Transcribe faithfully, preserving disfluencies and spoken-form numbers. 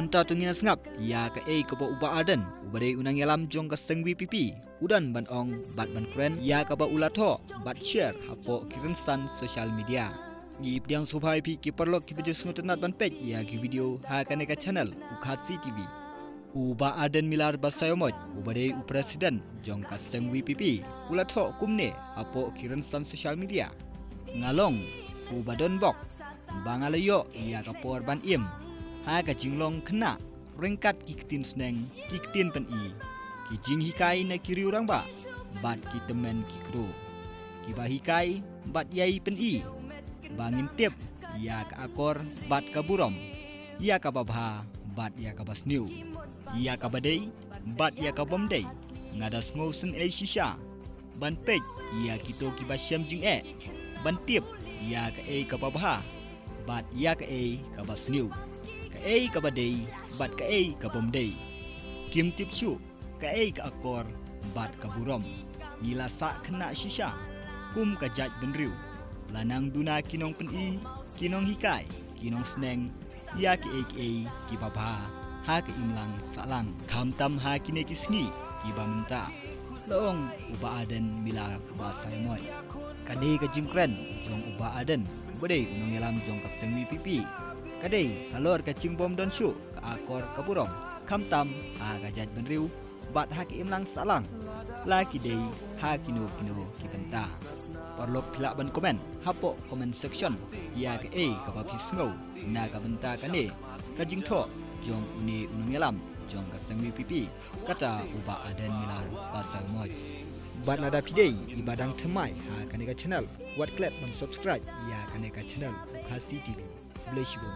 Mynta to ngin sngap ïa kaei kaba u Bah Ardent, uba dei u nongïalam jong ka seng VPP, u don ban ong bad ban kren ïa kaba u la thoh bad share hapoh ki rynsan social media. Ngi pdiang sngewbha ïa phi ki paralok kiba ju sngewtynnat ban peit ïa ki video ha kane ka channel u Khasi TV. U Bah Ardent Miller Basaiawmoit, uba dei u president jong ka seng VPP, u la thoh kumne hapoh ki rynsan social media: Nga long uba don bok ba nga la ïoh ïa ka por ban im ha ka jinglong khynnah ryngkat ki ktien sneng, ki ktien pyni, ki jinghikai na ki riew rangbah bad ki tymmen ki kru, kiba hikai bad ïai pyni ba ngin tip ïa ka akor bad ka burom, ïa kaba bha bad ïa kaba sniew, ïa kaba dei bad ïa kabym dei. Nga da sngewsynei shisha ban peit ïa kito kiba shem jingeh, ban tip ïa kaei kaba bha bad ïa kaei kaba sniew, kaei kaba dei bad kaei kabym dei. Kim tip shuh kaei ka akor bad ka burom. Ngi la sah khynnah shisha kum ka jaitbynriew. La nang duna ki nongpyni, ki nonghikai, ki nongsneng ïa kiei kiei kiba bha ha ka imlang sahlang, khamtam ha kine ki sngi kiba mynta. La ong u Bah Ardent Miller Basaiawmoit. Kane ka jingkren jong u Bah Ardent, uba dei u nongïalam jong ka seng VPP, ka dei halor ka jingbym don shuh ka akor ka burom, khamtam ha ka jaitbynriew bad ha ka imlang sahlang, la ki dei ha kino kino ki bynta. Paralok, phi lah ban comment hapoh comment section ïa kaei kaba phi sngew na ka bynta kane ka jingthoh jong une u nongïalam jong ka seng VPP, kata u Bah Ardent Miller Basaiawmoit. Bad lada phi dei iba dang thymmai ha kane ka channel, wat klet ban subscribe ïa kane ka channel u Khasi TV. Khublei shibun.